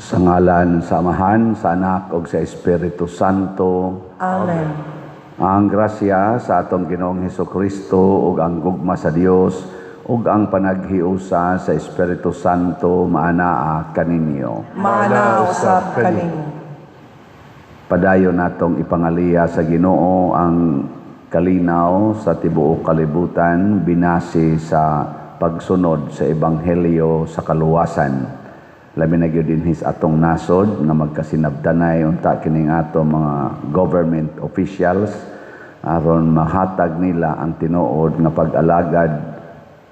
Sa ngalan sa Amahan, sa Anak ug sa Espiritu Santo. Amen. Ang grasya sa atong Ginoong Hesukristo ug ang gugma sa Dios ug ang panaghiusa sa Espiritu Santo maanaa kaninyo. Maana usab kanimo. Padayon natong ipangaliya sa Ginoo ang kalinaw sa tibuok kalibutan binase sa pagsunod sa ebanghelyo sa kaluwasan. Labi na gyud dinhi sa atong nasod nga magkasinabtanay unta kining ato mga government officials aron mahatag nila ang tinuod nga pag-alagad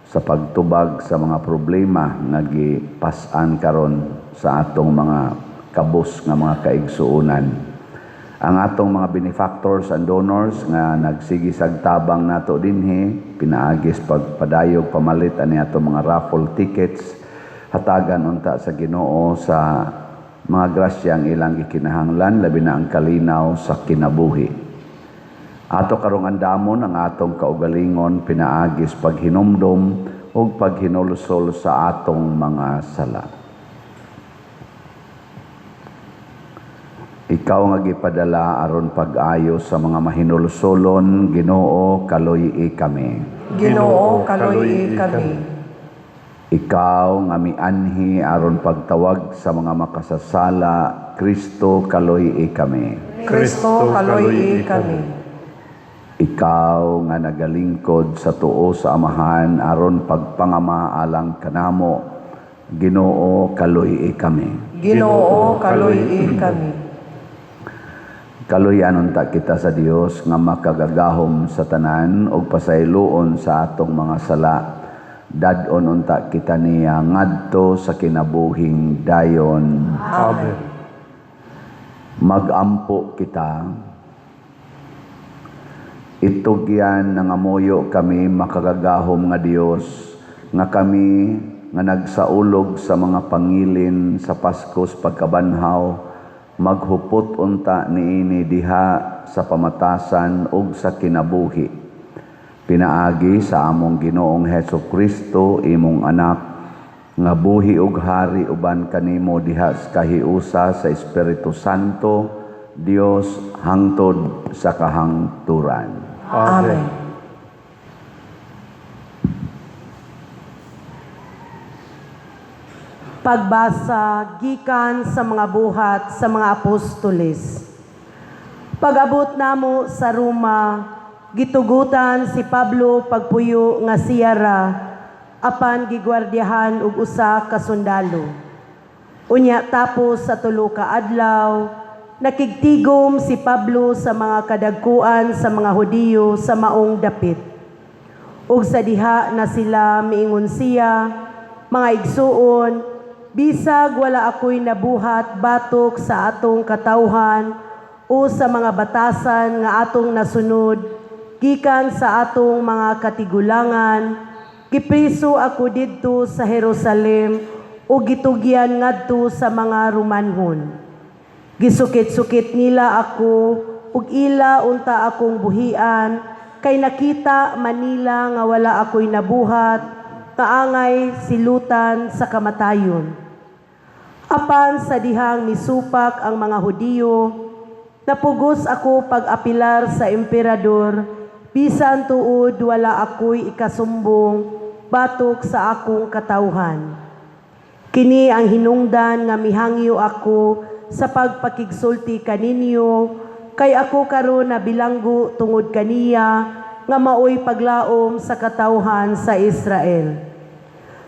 sa pagtubag sa mga problema nga gipas-an karon sa atong mga kabus nga mga kaigsuonan. Ang atong mga benefactors and donors nga nagsige sag tabang nato dinhi pinaagis pagpadayog pamalit ani atong mga raffle tickets, hatagan unta sa Ginoo sa mga grasya ang ilang gikinahanglan, labi na ang kalinaw sa kinabuhi. Ato karong andamon ang atong kaugalingon pinaagis paghinumdom ug paghinulsol sa atong mga sala. Ikaw nga gipadala aron pag-ayo sa mga mahinulsolon, Ginoo, kaluy-i kami. Ginoo, kaluy-i kami. Ikaw nga mianhi aron pagtawag sa mga makasasala, Kristo, kaluy-i kami. Kristo, kaluy-i kami. Ikaw nga nagalingkod sa tuo sa Amahan aron pagpangama alang kanamo, Ginoo, kaluy-i kami. Ginoo, kaluy-i kami. Kaluyan unta kita sa Dios nga makagagahom sa tanan ug pasayloon sa atong mga sala. Dad-on unta kita niya ngadto sa kinabuhing dayon. Amen. Magampo kita. Itugyan nangamuyo kami, makagagahom nga Dios, nga kami nga nagsaulog sa mga pangilin sa Paskos pagkabanhaw, maghupot unta niini diha sa pamatasan ug sa kinabuhi. Pinaagi sa among Ginoong Hesus Kristo, imong anak, nga buhi ug hari uban kanimo diha sa kahiusa sa Espiritu Santo, Dios, hangtod sa kahangturan. Amen. Pagbasa gikan sa mga buhat sa mga apostoles. Pag-abot namo sa Roma, gitugutan si Pablo pagpuyo nga siyara apan gigwardiyahan og usa ka sundalo. Unya tapos sa tulo ka adlaw, nakigtigom si Pablo sa mga kadagkuan sa mga Hudiyo sa maong dapit. Ug sa diha na sila miingon siya, "Mga igsuon, bisag wala ako'y nabuhat batok sa atong katawhan o sa mga batasan nga atong nasunod gikan sa atong mga katigulangan, gipriso ako didto sa Jerusalem o gitugyan ngadto sa mga Romanhon. Gisukit-sukit nila ako ug ila unta akong buhian kay nakita manila nga wala ako'y nabuhat kaangay silutan sa kamatayon. Apan sa dihang misupak ang mga Hudiyo, napugos ako pag-apilar sa emperador, bisan tuod wala ako'y ikasumbong batok sa akong katawhan. Kini ang hinungdan nga mihangyo ako sa pagpakigsulti kaninyo, kay ako karon nabilanggo tungod kaniya nga maoy paglaom sa katawhan sa Israel."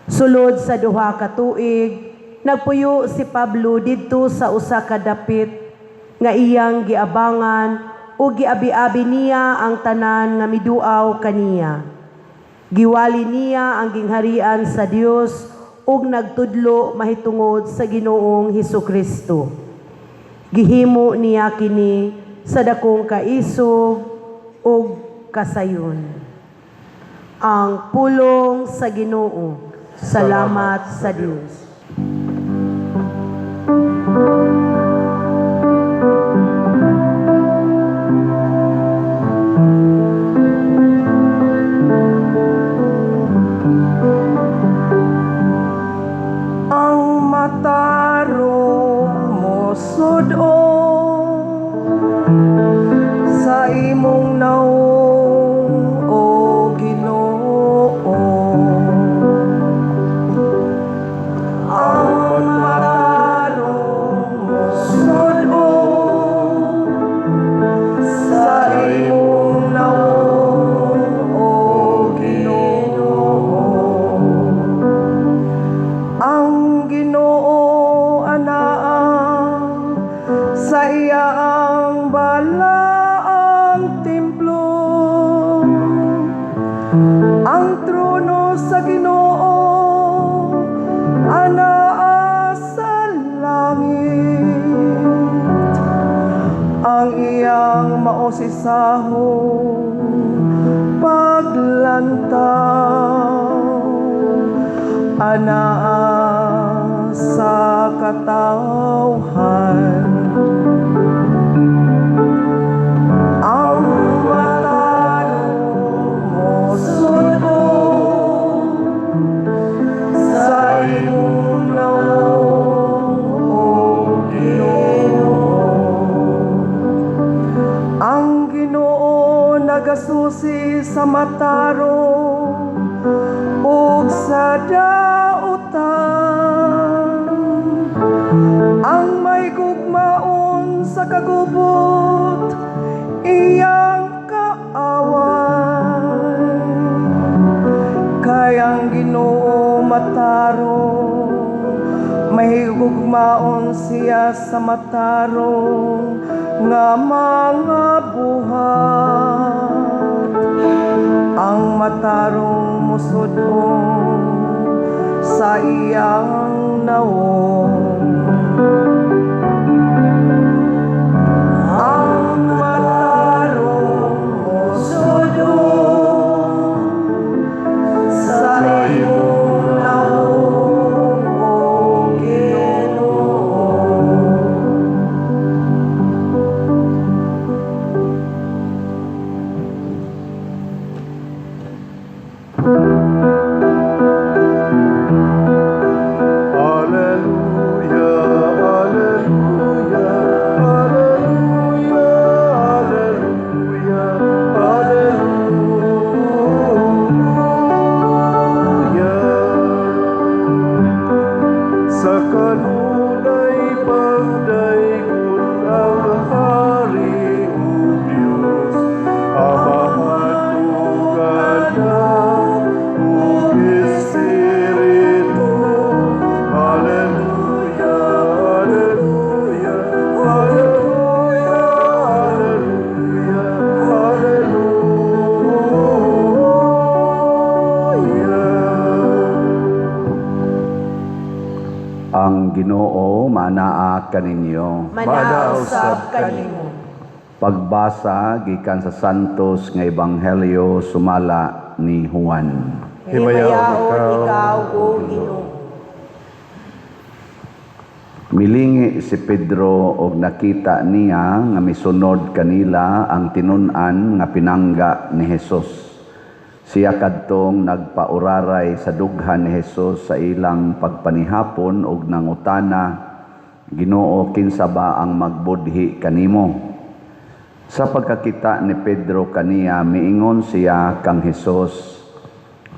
Sulod sa 2 ka tuig, nagpuyo si Pablo didto sa usa ka dapit nga iyang giabangan ug giabi-abi niya ang tanan nga miduaw kaniya. Giwali niya ang gingharian sa Dios ug nagtudlo mahitungod sa Ginoong Hesukristo. Gihimo niya kini sa dakong kaisog ug kasayon. Ang pulong sa Ginoo. Salamat sa Dios. Ang matarong usahong paglantaw anaa sa katawhan. Ang matarong mosud-ong sa imong nawong, O Ginoo. Ang Ginoo nagasusi sa matarong ug sa dautan. Ang may gugmaon sa kagubot, iyang kaaway. Kay ang Ginoo matarong, mahigugmaon siya sa matarong nga mga buhat. Ang matarong mosud-ong sa iyang nawong. Ang matarong mosud-ong sa imong nawong, O Ginoo. Alleluia, alleluia, alleluia, alleluia, alleluia. Sa kanunay pagdaygon ang Hari ug Dios, Amahan ug Anak ug Espiritu. Alleluia, alleluia, alleluia, alleluia, alleluia. Ang Ginoo manaa kaninyo. Manaa usab kanimo. Pagbasa gikan sa Santos nga Ebanghelyo sumala ni Juan. Himayaon ikaw, O Ginoo. Milingi si Pedro og nakita niya nga misunod kanila ang tinun-an nga pinangga ni Jesus. Siya kadtong nagpauraray sa dughan ni Jesus sa ilang pagpanihapon og nangutana, "Ginoo, kinsa ba ang magbudhi kanimo?" Sa pagkakita ni Pedro kaniya, miingon siya kang Jesus,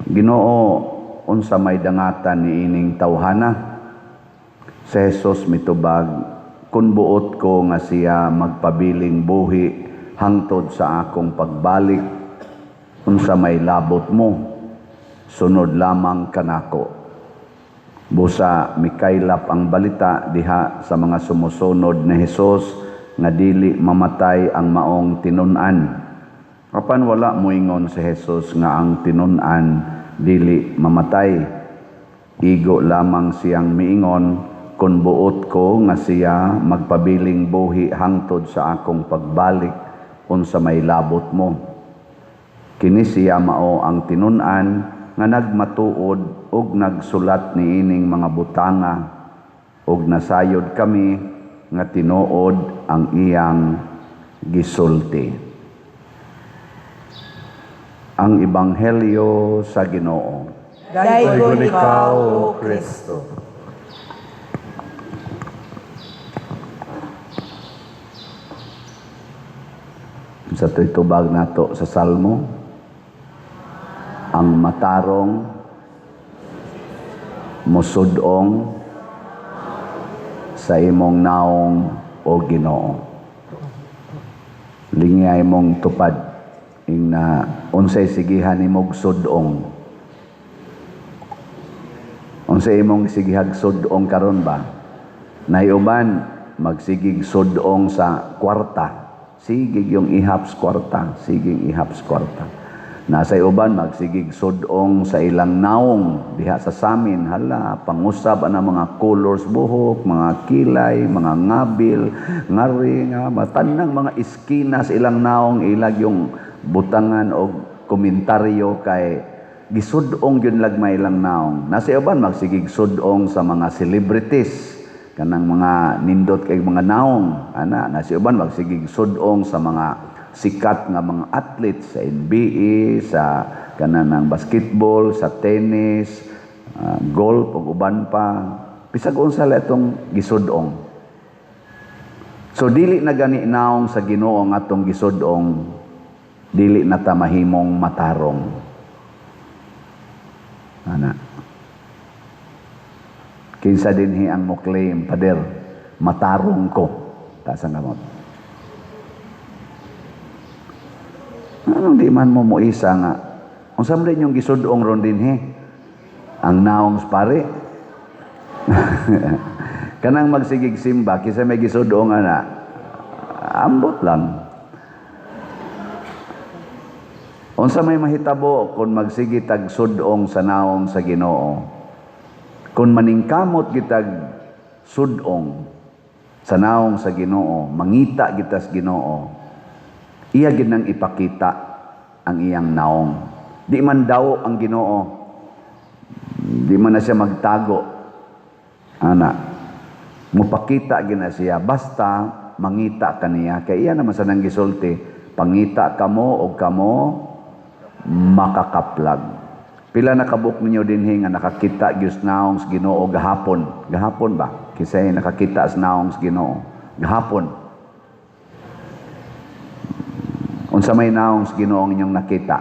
"Ginoo, unsa may dangatan niining tawhana?" Si Jesus mitubag, "Kun buot ko nga siya magpabiling buhi hangtod sa akong pagbalik, unsa may labot mo? Sunod lamang kanako." Busa mikaylap ang balita diha sa mga sumusunod ni Jesus nga dili mamatay ang maong tinun-an. Apan wala moingon si Jesus nga ang tinun-an dili mamatay. Igo lamang siyang miingon, "Kun buot ko nga siya magpabiling buhi hangtod sa akong pagbalik, unsa may labot mo?" Kini siya mao ang tinun-an nga nagmatuod ug nagsulat niining mga butanga, ug nasayod kami nga tinuod ang iyang gisulti. Ang Ebanghelyo sa Ginoo. Daygon ikaw, O Kristo. Sa tubag nato sa Salmo, ang matarong musud-ong sa imong naong, o Ginoo. Lingay mong tupad ing na unsay sigihan nimog sud-ong. Unsay imong sigihag sud-ong karon ba? Naiuban magsigig sud-ong sa kwarta. Sige yung ihaps kwarta, sige ihaps kwarta. Nasa uban magsigig sudong sa ilang naong diha sa samin, hala, pangusab ana mga colors buhok, mga kilay, mga ngabil, ngari nga matanang mga iskina sa ilang naong ilag yung butangan og komentaryo kay gisudong gyud lagmay ilang naong. Nasa uban magsigig sudong sa mga celebrities, kanang mga nindot kay mga naong ana. Nasa uban magsigig sudong sa mga sikat nga mga athletes sa NBA, sa kanang basketball, sa tennis, golf ug uban pa. Bisag unsa la itong gisudong. So dili na gani naong sa Ginoo ang atong gisudong, dili na ta mahimong matarong. Ana. Kinsa dinhi ang mo claim, "Pader, matarong ko"? Taas ang kamot. Anong di man mo moisa nga unsa man din yung gisudong ron dinhi? Ang naong pare. Kanang magsigig simba, kinsa may gisudong ana? Ambot lang. Unsa may mahitabo kung magsige tag sudong sa naong sa Ginoo? Kung maningkamot gitag sudong sa naong sa Ginoo, mangita kita sa Ginoo, iya gid nang ipakita ang iyang naong. Di man daw ang Ginoo, di man na siya magtago. Ana, mupakita gid na siya basta mangita kaniya. Kay iya naman sa nang gisulti, "Pangita kamo og kamo makakaplag." Pila na kabuk ninyo dinhi nga nakakita gyud sa naong sa Ginoo gahapon? Gahapon ba? Kisay nakakita sa naong sa Ginoo gahapon? Unsa may naong sa Ginoo ang inyong nakita?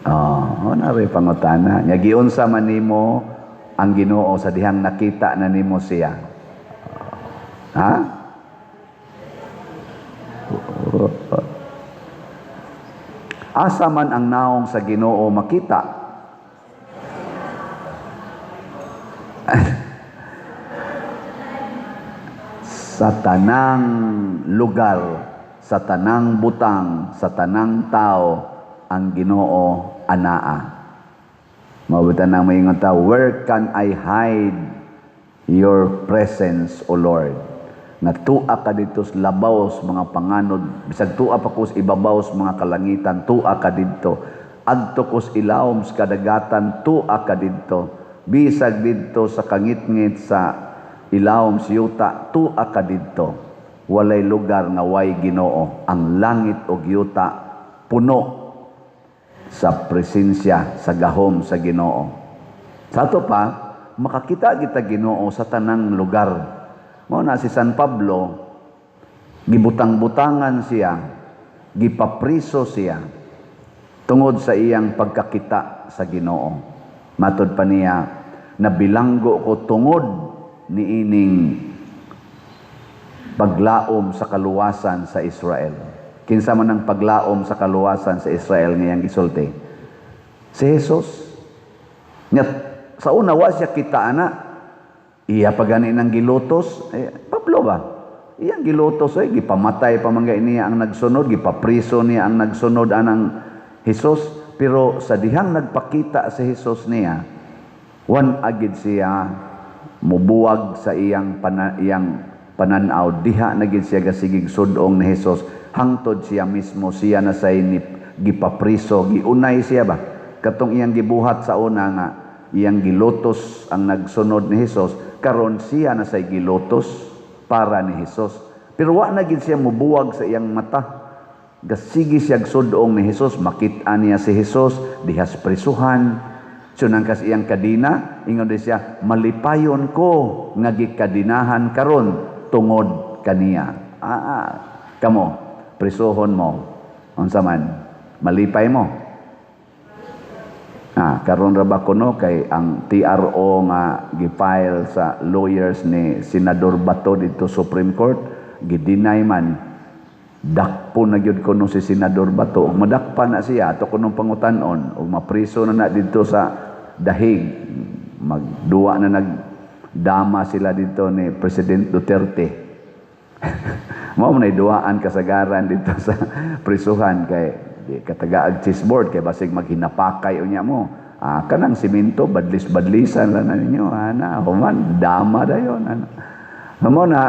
Oh, na rin pangutana. Nya giunsa man nimo ang Ginoo sa dihang nakita na nimo siya? Ha? Asa man ang naong sa Ginoo makita? Sa tanang lugar, sa tanang butang, sa tanang tao, ang Ginoo anaa. Mabutan na maingon ta, "Where can I hide your presence, O Lord?" Nga tua ka dito sa labaw sa mga panganod, bisag tua pa ko sa ibabaw sa mga kalangitan, tua ka didto. Adto ko sa ilawom sa kadagatan, tua ka didto. Bisag didto sa kangitngit sa ilawom sa yuta, tua ka didto. Walay lugar nga way Ginoo. Ang langit ug yuta puno sa presensya, sa gahom sa Ginoo. Sa ato pa, makakita kita Ginoo sa tanang lugar. Mao na si San Pablo, gibutang-butangan siya, gipapriso siya tungod sa iyang pagkakita sa Ginoo. Matod pa niya, "Nabilanggo ko tungod niining paglaom sa kaluwasan sa Israel." Kinsa man ang paglaom sa kaluwasan sa Israel ngayang gisulti? Si Jesus. Nya, sa una wa siya kita ana. Iya pa gani nang gilutos, Pablo ba? Iyang gilutos, gipamatay pa man niya ang nagsunod, gipapriso niya ang nagsunod anang Jesus. Pero sa dihang nagpakita si Jesus niya, wan agid siya mubuwag sa iyang iyang pananaw. Diha na gid siya gasigig sudong ni Jesus. Hangtod siya mismo, siya na say ni gipapriso, giunay siya ba? Katong iyang gibuhat sa una nga iyang gilutos ang nagsunod ni Jesus, karon siya na say gilutos para ni Jesus. Pero wa na gid siya mubuwag sa iyang mata. Gasigi siya sudong ni Jesus, makita niya si Jesus dihas prisuhan. Sunang kas iyang kadina, ingon di siya, "Malipayon ko nga gikadinahan karon tungod kaniya." Kamo, prisuhon mo. Unsa man, malipay mo? Karon ra ba kuno kay ang TRO nga gi-file sa lawyers ni Senador Bato didto Supreme Court, gi-deny man. Dakpo na gyud kuno si Senador Bato, ug madakpa na siya ato kunong pangutan-on, ug mapriso na na didto sa Dahig. Magduwa na nagdama sila didto ni President Duterte. Mao man ay duwaan kasagaran didto sa prisuhan kay Di katagaag chessboard kay basig maghinapakay unya mo. Ah, kanang simento badlis-badlisan lang na ninyo ana, human dama dayon ana. Mao na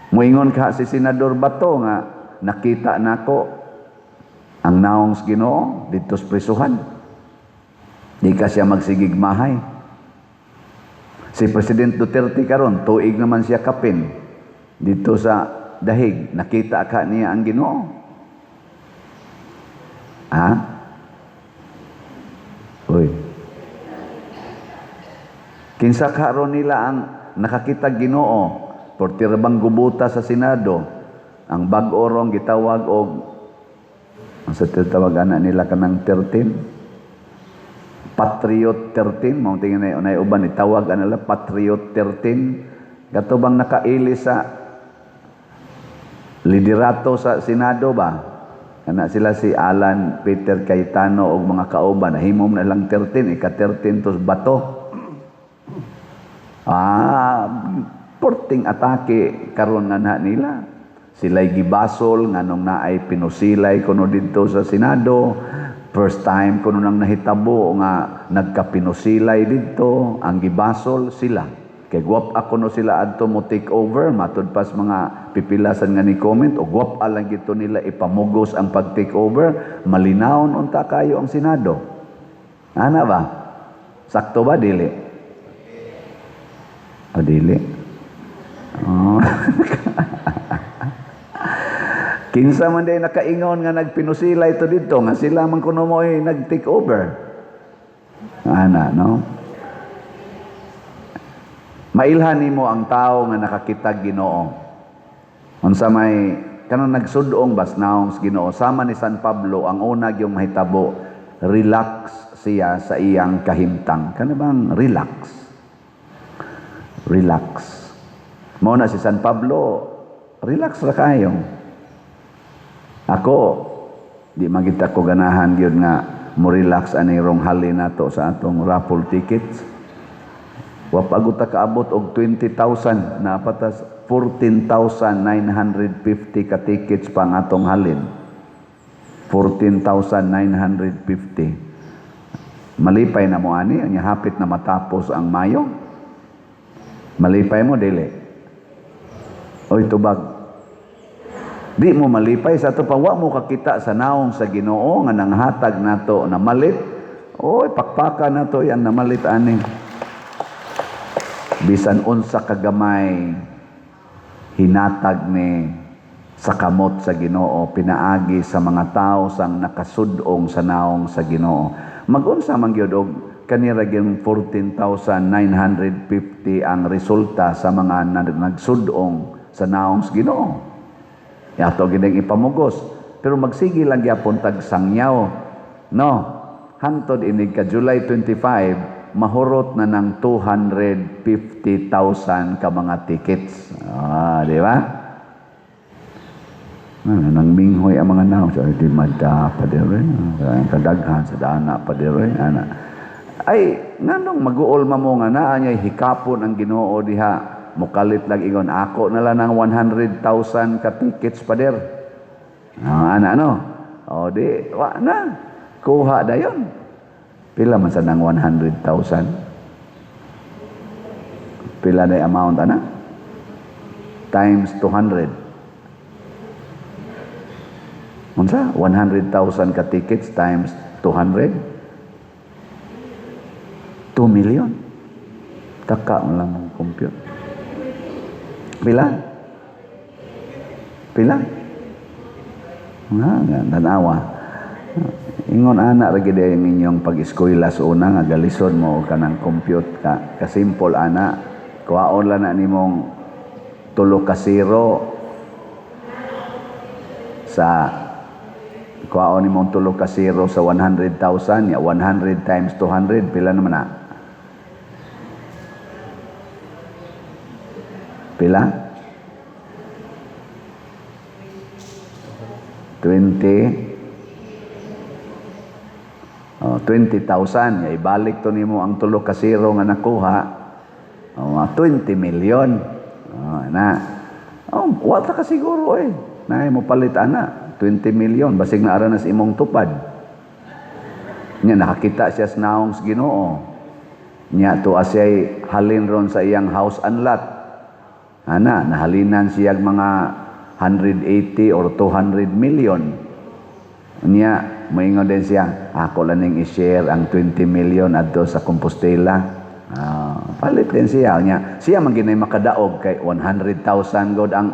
muingon ka si Senador Bato nga nakita nako ang naong sa Ginoo didto sa prisuhan. Di ka siya magsigig mahay. Si President Duterte karon tuig naman siya kapin dito sa dahig, nakita ka niya ang Ginoo. Ha? Uy. Kinsa karon nila ang nakakita Ginoo? Portira bang gubuta sa Senado? Ang bag-o rong gitawag og ang sa tawag ana nila kanang 13, Patriot 13, mao tingin na unay uban itawag ana nila Patriot 13. Kato bang nakaili sa liderato sa Senado ba? Kana sila si Alan Peter Cayetano og mga kauban, nahimom na lang 13, ika 13 tos Bato. Ah, porting atake karon na na nila. Sila'y gibasol nganong naay pinusilay kuno didto sa Senado. First time kuno nang nahitabo nga nagkapinusilay didto, ang gibasol sila. Kay guwap ako no sila adto mo take over, matud pas mga pipilasan nga ni comment o guwap lang gito nila ipamugos ang pag take over, malinawon unta kayo ang Senado. Ana ba? Sakto ba dili? O dili? Oh. Kinsa man day nakaingon nga nagpinusilay to didto nga sila man kuno mo'y nag-take over. Ana, no? Mailhan nimo ang tao nga nakakita Ginoo. Unsa may kanang nagsudong bas naong sa Ginoo sama ni San Pablo, ang una gyung mahitabo, relax siya sa iyang kahimtang. Kana bang relax? Relax. Mao na si San Pablo, relax ra kayo. Ako, di man kita ko ganahan gyud nga mo relax ani rong hali nato sa atong raffle tickets. Wa pa gud ta kaabot og 20,000, napatas 14,950 ka tickets pa ang atong halin. 14,950. Malipay na mo ani, anya hapit na matapos ang Mayo. Malipay mo dili? Oy tubag. Di mo malipay sa ato pa wa mo kakita sa naong sa Ginoo nga nanghatag nato na malit. Oy, pakpaka nato yan namalit ani. Bisan unsa kagamay hinatag ni sa kamot sa Ginoo pinaagi sa mga tao sang nakasudong sa naong sa Ginoo. Magunsa man gyud og kanira gyud 14,950 ang resulta sa mga nagsudong sa naong sa Ginoo. Ato gid ipamugos, pero magsige lang gyapon tag sangyaw, no? Hantod inig ka July 25, mahurot na ng 250,000 ka mga tickets. Ah, di ba? Ah, nang minghoy ang mga naong. So, di madda pa dire. Kadaghan sa dana pa dire. Ana. Ay, nganong mag-uol mo nga naa niya hikapon ang Ginoo diha. Mukalit lang ingon, ako na lang ng 100,000 ka tickets pa der. Ah, ana ano? O di, wa na. Kuha dayon. Pila man sa nang 100,000? Pila na amount, ana? Times 200. Unsa? 100,000 ka tickets times 200? 2 million. Taka mo lang ang compute. Pila? Pila? Nga, tanawa. Ingon ana ra gid ang inyong pag-eskwela sa una nga galisod mo kanang compute ka. Kasimple ana. Kuhaon lang na nimong tulo ka zero sa kuhaon nimong tulo ka zero sa 100,000 ya 100 times 200 pila naman na? Pila? 20. Oh, 20,000. Ya, ibalik to nimo ang tulo ka zero nga nakuha. Oh, 20 million. Oh, na. Oh, wala ka siguro eh. Naay mo palit ana. 20 million, basig naa ra na sa imong tupad. Nya nakakita siya sa naong sa Ginoo. Nya tuwa siya halin ron sa iyang house and lot. Ana, nahalinan siya mga 180 or 200 million. Nya, moingon din siya, "Ako lang ning i-share ang 20 million adto sa Compostela." Ah, palit din siya. Nya, siya man ginay makadaog kay 100,000 god ang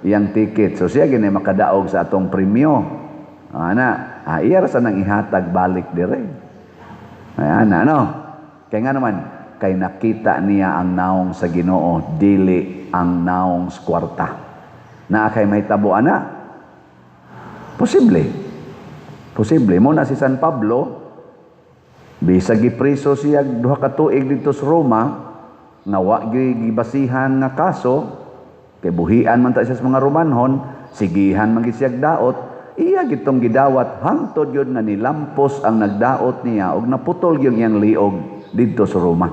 iyang ticket. So siya ginay makadaog sa atong premyo. Ana, iya ra sa nang ihatag balik dire. Ay, ana, no? Kay nga naman, kay nakita niya ang naong sa Ginoo, dili ang naong sa kwarta. Naa kay mahitabo ana? Posible. Posible. Mao na si San Pablo, bisag gipriso siya 2 ka tuig dito sa Roma, nga wa gyud gibasihan nga kaso, kay buhian man ta siya sa mga Romanhon, sigihan man gid siya daot, iya gitong gidawat hangtod yun nga nilampos ang nagdaot niya og naputol yung iyang liog didto sa Roma.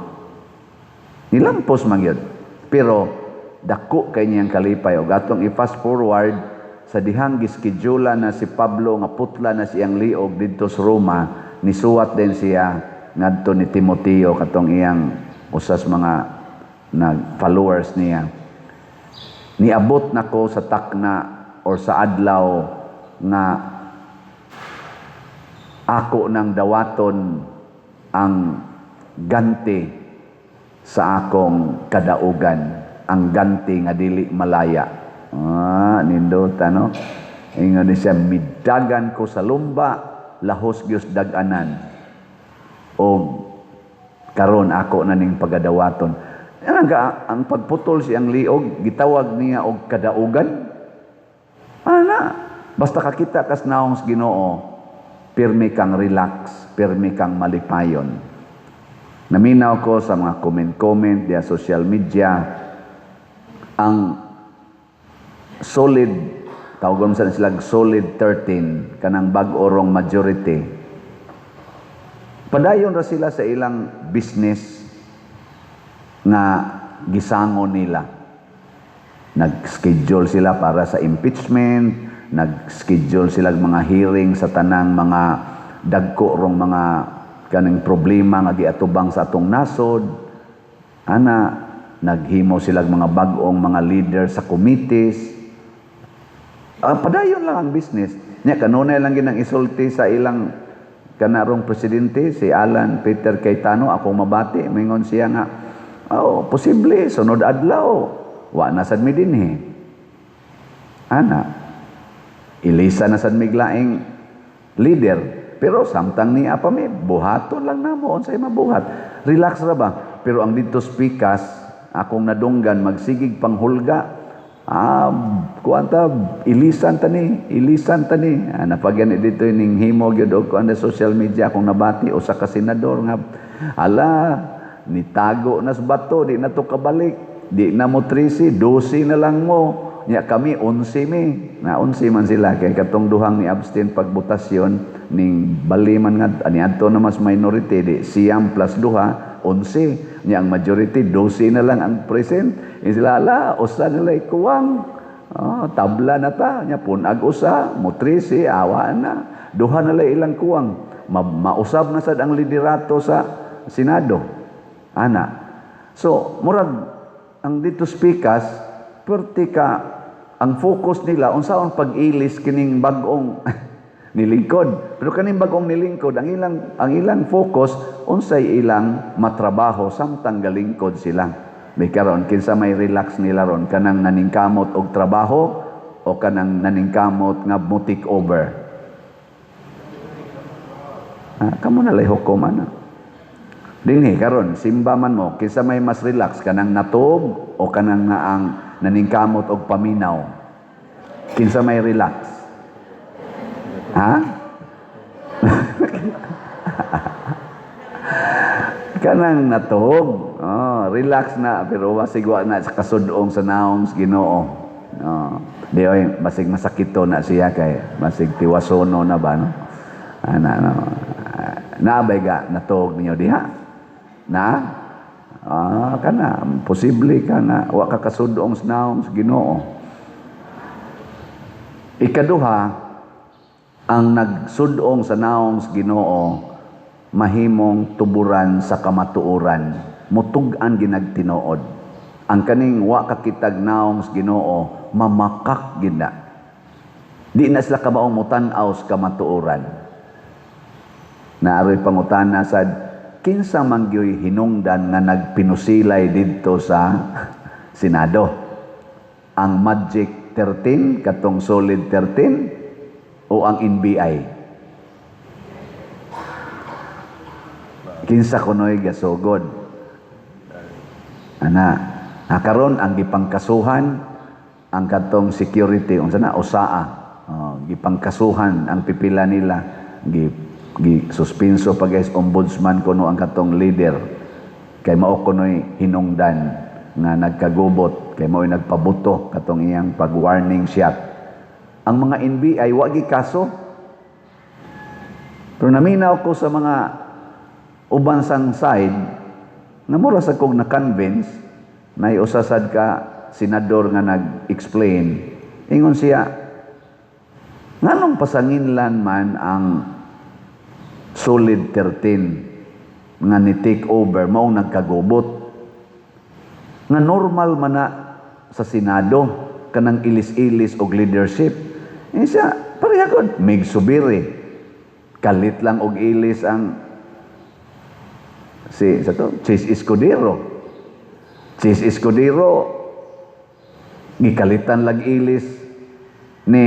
Nilampos man yun. Pero dako kay niyang kalipay og atong i-fast forward sa dihang giskedyula na si Pablo nga putla na siyang liog didto sa Roma, nisuwat din siya ngadto ni Timoteo, katong iyang usas mga nag followers niya. "Niabot nako sa takna or sa adlaw nga ako nang dawaton ang ganti sa akong kadaugan, ang ganti nga dili malaya." Ah, nindot, ano? Ingon ni siya, "Midagan ko sa lumba, lahos gyud dag-anan. O karon ako na ning pagadawaton." Ang, ang pagputol siyang liog, gitawag niya og kadaugan. Ana, basta kakita kas naong sa Ginoo, pirmi kang relax, pirmi kang malipayon. Naminaw ko sa mga comment-comment diya social media, ang solid, tawagon sa sila solid 13, kanang bag-o rong majority. Padayon ra sila sa ilang business nga gisango nila. Nag-schedule sila para sa impeachment, nag-schedule sila mga hearing sa tanang mga dagko rong mga kaning problema nga giatubang sa atong nasod. Ana, naghimo sila mga bag-ong mga leader sa committees. Ah, padayon lang ang business. Nya kanunay lang ginang isulti sa ilang kanarong presidente, si Alan Peter Cayetano, akong mabati, mingon siya nga, "Oh, posible sunod adlaw wa na sad mi dinhi." Ana, ilisa na sad mig laing leader. Pero samtang niya pa mi, buhaton lang namo unsay mabuhat. Relax ra ba? Pero ang dito speakers, akong nadunggan magsigig panghulga. Ah, kuan ta, ilisan ta ni, ilisan ta ni. Ah, napagyan dito ning himo gyud og kuan sa social media, akong nabati usa ka senador nga, "Ala, nitago na sa bato, di na to kabalik. Di na mo 13, 12 na lang mo." Nya kami 11 mi. Na 11 man sila kay katong duhang ni abstain pagbotasyon ning bali man nga ani adto na mas minority, di siyam plus duha, 11. Nya ang majority 12 na lang ang present. Ingon sila, "Ala, usa na lang kuwang. Oh, tabla na ta." Nya punag usa, mo 13, awa na. Duha na lang ilang kuwang. Mausab na sad ang liderato sa Senado. Ana. So, murag ang dito speakers, perti ka ang focus nila unsaon pag-ilis kining bag-ong nilingkod. Pero kaning bag-ong nilingkod, ang ilang focus unsay ilang matrabaho samtang galingkod sila. May karon, kinsa may relax nila ron, kanang naningkamot og trabaho o kanang naningkamot nga mo take over? Ah, kamo na lay hukom ana. Dinhi karon simba man mo, kinsa may mas relax, kanang natuog o kanang naang naningkamot og paminaw? Kinsa may relax? Ha? Kanang natuog. Oh, relax na pero basig wa na sa kasudong sa naong sa Ginoo. Oh, di oy, basig masakito na siya kay basig tiwasono na ba, no? Ana, no. Naabay ga natuog ninyo diha? Na? Ah, kana posible ka na wa ka kasudong sa naong sa Ginoo. Ikaduha, Ang nagsudong sa naong sa Ginoo mahimong tuburan sa kamatuoran, mutug-an ginagtinuod. Ang kaning wa kakitag naong sa Ginoo, mamakak gid na. Di na sila kabaong mutan-aw sa kamatuoran. Naaroy pangutana sad, kinsa man gyoy hinungdan nga nagpinusilay didto sa Senado? Ang Magic 13, katong Solid 13, o ang NBI? Kinsa kunoy gasugod? Ana, karon ang gipangkasuhan ang katong security, unsa na, OSAA. Oh, gipangkasuhan ang pipila nila, gi, gi suspenso pa guys, ombudsman kuno ang katong leader kay mao kunoy hinungdan nga nagkagubot, kay mao'y nagpabuto katong iyang pag-warning shot. Ang mga NBI wa gi kaso. Pero naminaw ko sa mga uban sang side nga mura sa kong na-convince na usa sad ka senador nga nag-explain. Ingon siya, nganong pasanginlan man ang Solid 13 nga ni take over mao nagkagubot? Nga normal man na sa Senado kanang ilis-ilis og leadership. Eh siya, pareha gud Mig Zubiri. Kalit lang og ilis ang si sa to Chiz Escudero. Chiz Escudero gikalitan lag ilis ni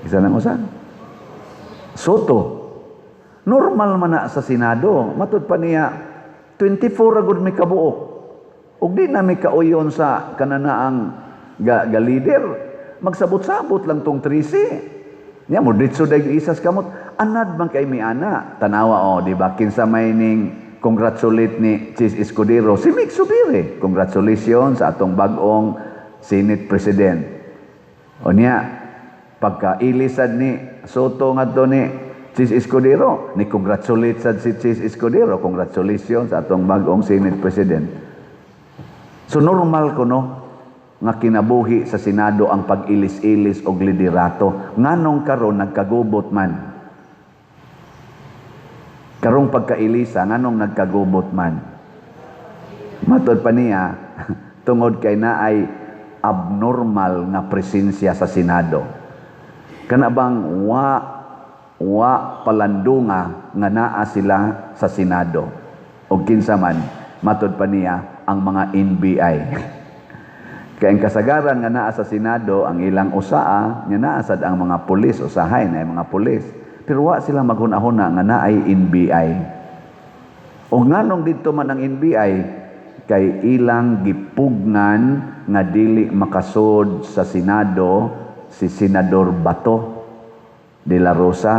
isa nang usa Sotto. Normal man na sa Senado. Matud pa niya, 24 ra gud mi kabuok. Ug di na mi kauyon sa kananaang ga leader. Magsabot-sabot lang tong 13. Nya mo ditso dag isas kamot. Anad man kay mi ana. Tanawa oh, di ba? Kinsa may ning congratulate ni Chiz Escudero? Si Mig Zubiri. Congratulations sa atong bag-ong Senate President. O niya, pagka ilisad ni Sotto ngadto ni Chiz Escudero, ni congratulate sad si Chiz Escudero. Congratulations sa atong bag-ong Senate President. So normal ko no nga kinabuhi sa Senado ang pag-ilis-ilis og liderato. Nganong karon nagkagubot man? Karong pagkailisa, nganong nagkagubot man? Matod pa niya, tungod kay naay abnormal nga presensya sa Senado. Kana bang wa palandunga nga naa sila sa Senado. O kinsa man, matod pa niya, ang mga NBI. Kaya ang kasagaran nga naa sa Senado, ang ilang usaa, nga naa sad ang mga pulis, usahay na mga pulis. Pero wa sila maghuna-huna nga naay NBI. O nganong didto man ang NBI, kay ilang gipugnan nga dili makasud sa Senado si Senador Bato de la Rosa.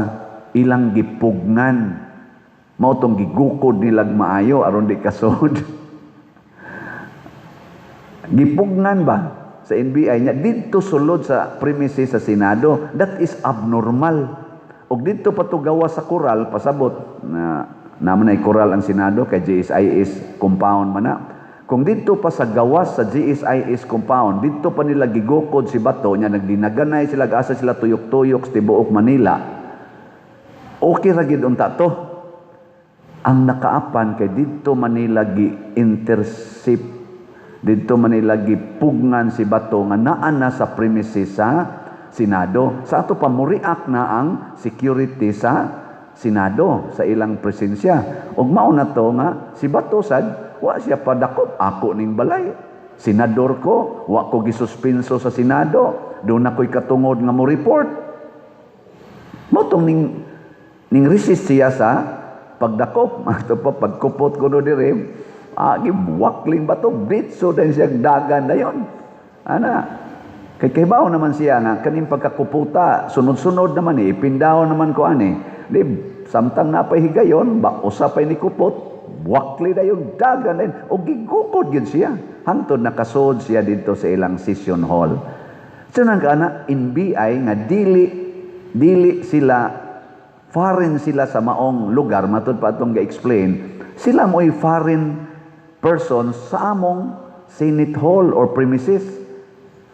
Ilang gipugnan. Mao tong gigukod nilag maayo aron di kasud. Gipugnan ba sa NBI nya didto sulod sa premises sa Senado? That is abnormal. Og didto pa to gawa sa koral, pasabot na naman ay koral ang Senado kay GSIS compound man na. Kung didto pa sa gawas sa GSIS compound, didto pa nila gigukod si Bato nya nagdinaganay sila, asa sila tuyok-tuyok sa tibuok Manila. Okay ra gid unta to. Ang nakaapan kay didto Manila gi-intercept, didto Manila gipugnan si Bato nga naa na sa premises sa Senado. Sa ato pa muriak na ang security sa Senado sa ilang presensya. Og mao na to nga si Bato sad wa siya padakop, ako ning balay. Senador ko, wa ko gisuspenso sa Senado, doon ako'y katungod nga mo report. Mao tong ning resist siya sa pagdakop. Ato pa pagkupot ko no dire, giwakling Bato, ditso din siya dagan dayon. Ana, kay kaybaw naman siya nga kaning pagkakuputa, sunod-sunod naman eh, ipindaw naman ko ani. Di samtang napay higayon, ba usapay ni kupot, wakli dayon dagan dayon o gigukod gyud siya hangtod nakasud siya didto sa ilang session hall. So nang kana NBI nga dili sila foreign sila sa maong lugar, matud pa atong ga-explain, sila mo'y foreign person sa among Senate hall or premises.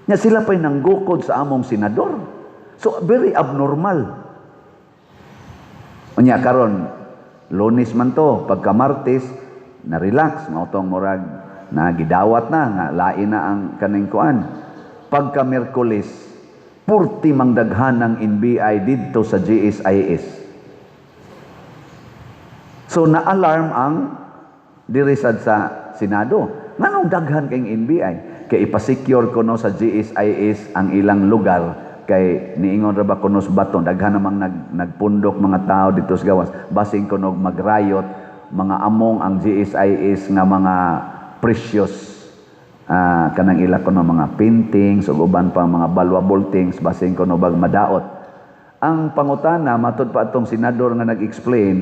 Nya sila pa'y nanggukod sa among senador. So very abnormal. Unya karon Lunes man to, pagka Martes na relax, mao tong murag na gidawat na nga lain na ang kaning kuan. Pagka Miyerkules, purti mang daghan ng NBI didto sa GSIS. So na-alarm ang diri sad sa Senado. Nganong daghan kay NBI? Kay ipasecure kuno sa GSIS ang ilang lugar, kay niingon ra ba kuno sa Bato, daghan namang nagpundok mga tao dito sa gawas, basin kuno magrayot mga among ang GSIS nga mga precious, kanang ila kuno mga paintings ug uban pa mga valuable things, basin kuno bag madaot. Ang pangutana, matud pa atong senador nga nag-explain,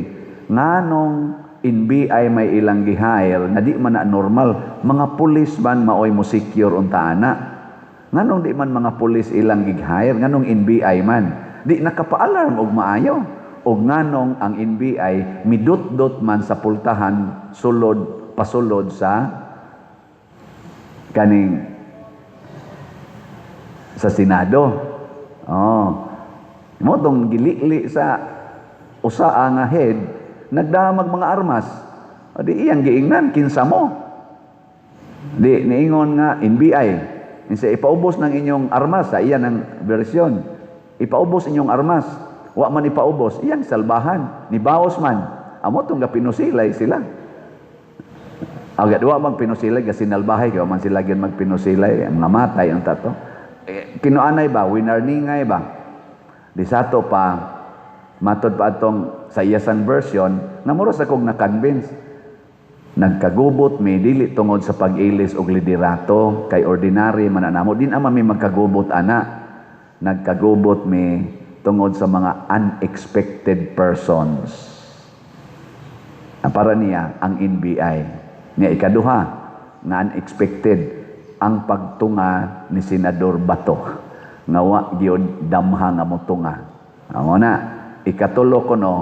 nganong NBI may ilang gi-hire nga di man na normal, mga pulis man maoy mo secure unta ana? Nganong di man mga pulis ilang gi-hire? Nganong NBI man? Di nakapa-alarm og maayo? Og nganong ang NBI midut-dot man sa pultahan sulod pasulod sa kaning sa Senado? Oh. Mao tong gilili sa usa nga head, nagdamag mga armas. O di iyang giingnan, "Kinsa mo?" Di niingon nga NBI. Insa, "Ipaubos ng inyong armas," sa iyan ang bersyon. "Ipaubos inyong armas." Wa man ipaubos, iyang salbahan. Nibaos man. Amo tong gapinusilay sila. Agad wa magpinusilay kasi sinalbahay kay wa man sila gyud magpinusilay, mga matay ang tato. Eh, kinuanay ba, winarningay ba? Di sato pa, matod pa atong sa iyasang version, nga mura sa kong na-convince. Nagkagubot mi dili tungod sa pag-ilis og liderato, kay ordinary man namo, din ama mi magkagubot ana. Nagkagubot mi tungod sa mga unexpected persons. Ang para niya ang NBI. Niya ikaduha nga unexpected, ang pagtunga ni Senador Bato nga wa gyud damha nga motunga. Amo na ikatulo kuno,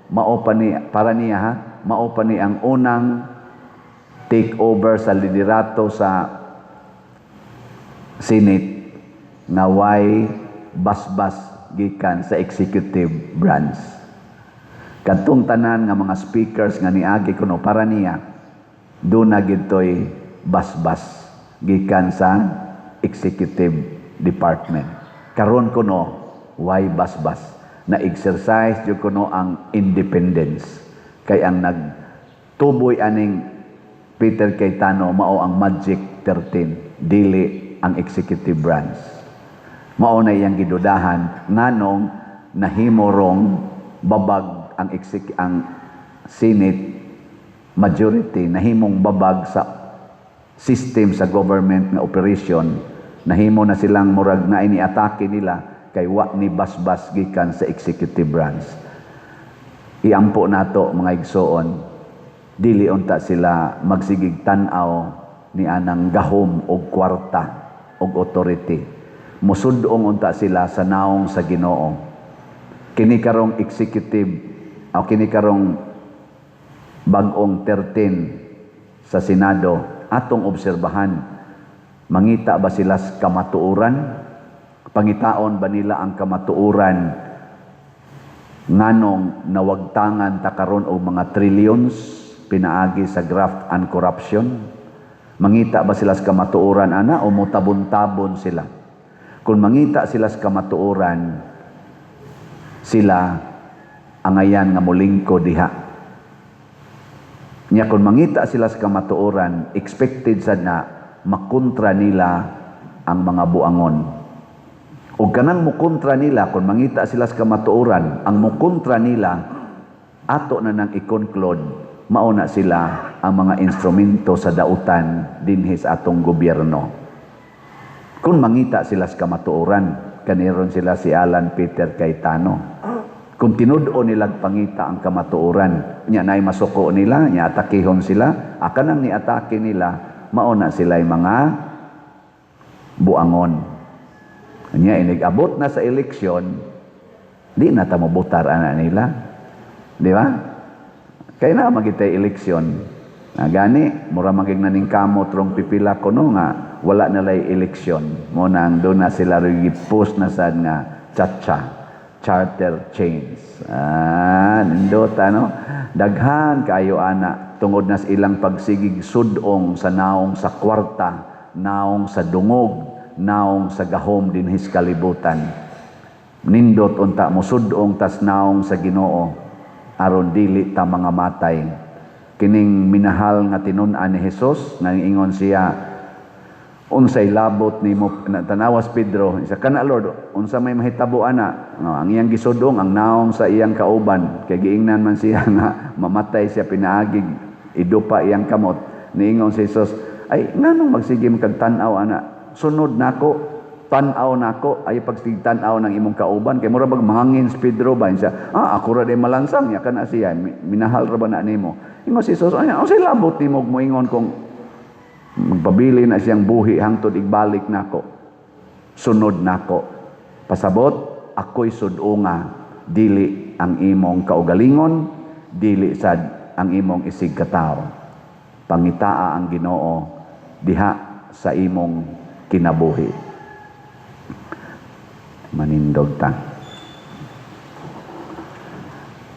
mao pa ni, para niya ha, mao pa ni ang unang take over sa liderato sa Senate nga way basbas gikan sa executive branch. Kadtong tanan nga mga speakers nga niagi kuno, para niya duna gitoy basbas gikan sa executive department. Karon kuno way basbas, na exercise jud kuno ang independence, kay ang nagtuboy aning Peter Cayetano mao ang Magic 13, dili ang executive branch. Mao na iyang gidudahan nganong nahimo rong babag ang Senate majority, nahimong babag sa system sa government nga operation, nahimo na silang murag na ini-atake nila kay wa ni basbas gikan sa executive branch. Iampo nato, mga igsoon, dili unta sila magsigig tan-aw ni anang gahom og kwarta og authority. Musudong unta sila sa naong sa Ginoo. Kini karong executive o kini karong bag-ong 13 sa Senado, atong obserbahan, mangita ba sila sa kamatuoran? Pangitaon ba nila ang kamatuoran nganong nawagtangan ta karon og mga trillions pinaagi sa graft and corruption? Mangita ba sila sa kamatuoran ana o motabon-tabon sila? Kung mangita sila sa kamatuoran, sila angayan nga molingko diha. Nya kung mangita sila sa kamatuoran, expected sad na makontra nila ang mga buangon. O kanang mukontra nila, kung mangita sila sa kamatuoran, ang mukontra nila, ato na nang i-conclude, mao na sila ang mga instrumento sa dautan dinhi sa atong gobyerno. Kung mangita sila sa kamatuoran, kaniron sila si Alan Peter Cayetano. Kung tinud-o nilang pangita ang kamatuoran, nya naay masuko nila, nya atakihon sila, akan ang niatake nila, mao na sila mga buangon. Nya inig-abot na sa eleksyon, di na ta mobotar ana nila. Di ba? Kaya na magitay eleksyon. Na gani, mura maging naning kamot rong pipila kuno nga wala na lay eleksyon. Mo nang doon na sila post na sad nga Chacha, charter chains. Ah, nindot ano? Daghan kaayo ana tungod na sa ilang pagsigig sudong sa naong sa kwarta, naong sa dungog, naong sa gahom dinhi sa kalibutan. Nindot unta mo sudong tas naong sa Ginoo aron dili ta mga matay. Kining minahal nga tinun-an ni Hesus nga ingon siya, "Unsay labot nimo?" Tanawas Pedro isa kana, "Lord, unsa may mahitabo ana?" No, ang iyang gisudong ang naong sa iyang kauban kay giingnan man siya nga mamatay siya pinaagig idupa iyang kamot. Niingon si Jesus, "Ay, nganong magsige man kag tan-aw ana? Sunod nako, tan-aw nako." Ay pagsige tan-aw ng imong kauban kay mura bag mahangin si Pedro ba siya, "Ah, ako ra di malansang ya kana siya, minahal ra ba na nimo?" Ingon si Jesus, "Ay, unsay labot nimo moingon kung magpabili na siyang buhi hangtod igbalik nako? Sunod nako." Pasabot, ako'y sudunga, dili ang imong kaugalingon, dili sad ang imong isig katawo. Pangitaa ang Ginoo diha sa imong kinabuhi. Manindog ta.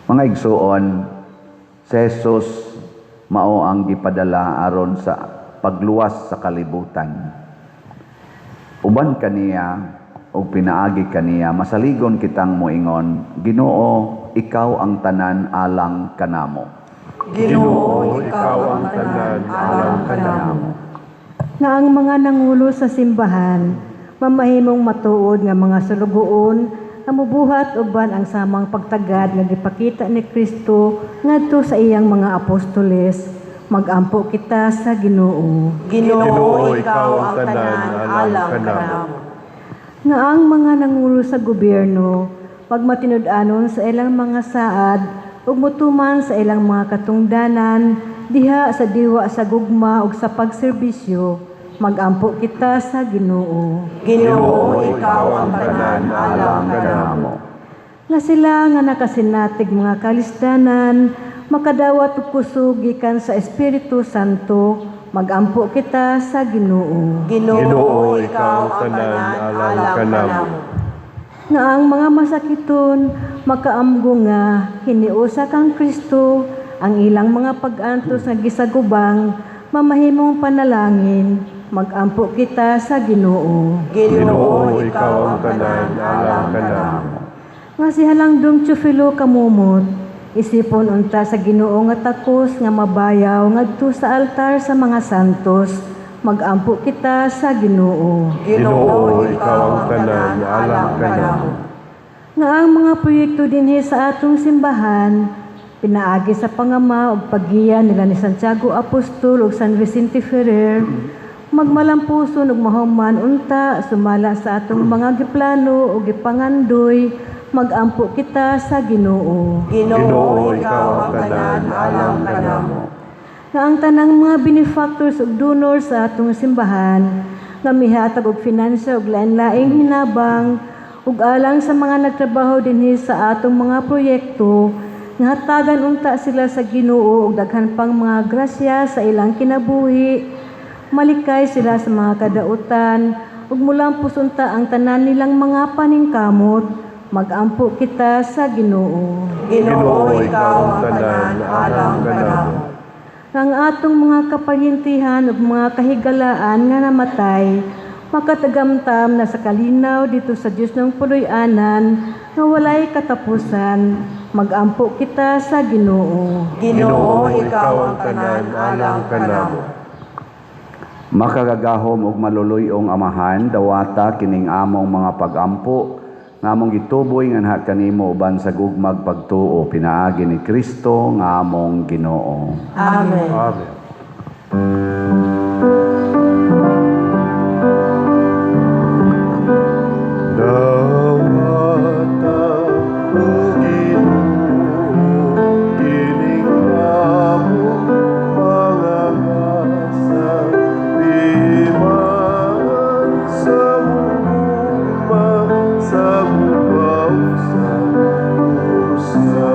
Mga igsuon, si Jesus mao ang gipadala aron sa pagluwas sa kalibutan. Uban kaniya o pinaagi kaniya, masaligon kitang moingon, "Ginoo, ikaw ang tanan alang kanamo." Ginoo, ikaw ang tanan alang kanamo. Nga ang mga nangulo sa simbahan mamahimong matuod nga mga sulugoon nga mubuhat uban ang samang pagtagad nga gipakita ni Kristo ngadto sa iyang mga apostoles. Magampo kita sa Ginoo. Ginoo, ikaw ang tanan alang kanamo. Nga ang mga nangulo sa gobyerno pagmatinud-anon sa ilang mga saad ug mutuman sa ilang mga katungdanan diha sa diwa sa gugma ug sa pagserbisyo. Magampo kita sa Ginoo. Ginoo, ikaw ang tanan alang kanamo. Nga sila nga nakasinatig mga kalisdanan makadawat og kusog gikan sa Espiritu Santo. Magampo kita sa Ginoo. Ginoo, ikaw ang tanan alang kanamo. Nga ang mga masakiton makaamgo nga hiniusa kang Kristo ang ilang mga pag-antos nga gisagubang mamahimong panalangin. Magampo kita sa Ginoo. Ginoo, ikaw ang tanan alang kanamo. Nga si Halangdong Teofilo Camomot isipon unta sa Ginoo nga takos nga mabayaw ngadto sa altar sa mga santos. Magampo kita sa Ginoo. Ginoo, ikaw ang tanan alang kanamo. Nga ang mga proyekto dinhi sa atong simbahan pinaagi sa pangama ug paggiya nila ni Santiago Apostol ug San Vicente Ferrer magmalampuson ug mahuman unta sumala sa atong mga giplano ug gipangandoy. Magampo kita sa Ginoo. Ginoo, ikaw ang tanan alang kanamo. Nga ang tanang mga benefactors ug donors sa atong simbahan nga mihatag og finansya ug lain-laing hinabang ug alang sa mga nagtrabaho dinhi sa atong mga proyekto, nga hatagan unta sila sa Ginoo og daghan pang mga grasya sa ilang kinabuhi, malikay sila sa mga kadautan ug mulampos unta ang tanan nilang mga paningkamot. Magampo kita sa Ginoo. Ginoo, ikaw ang tanan alang kanamo. Nga ang atong mga kaparyentihan ug mga kahigalaan nga namatay makatagamtam na sa kalinaw dito sa Dios ng puloy-anan nga walay katapusan. Magampo kita sa Ginoo. Ginoo, ikaw ang tanan alang kanamo. Makagagahom ug maluluy-ong Amahan, dawata kining among mga pagampo nga among gituboy nganha kanimo uban sa gugmag pagtuo pinaagi ni Kristo nga among Ginoo. Amen. Amen. Dawata, O Ginoo, kining among mga ngasa, timaan sa gugma, sa buhaw sa usa.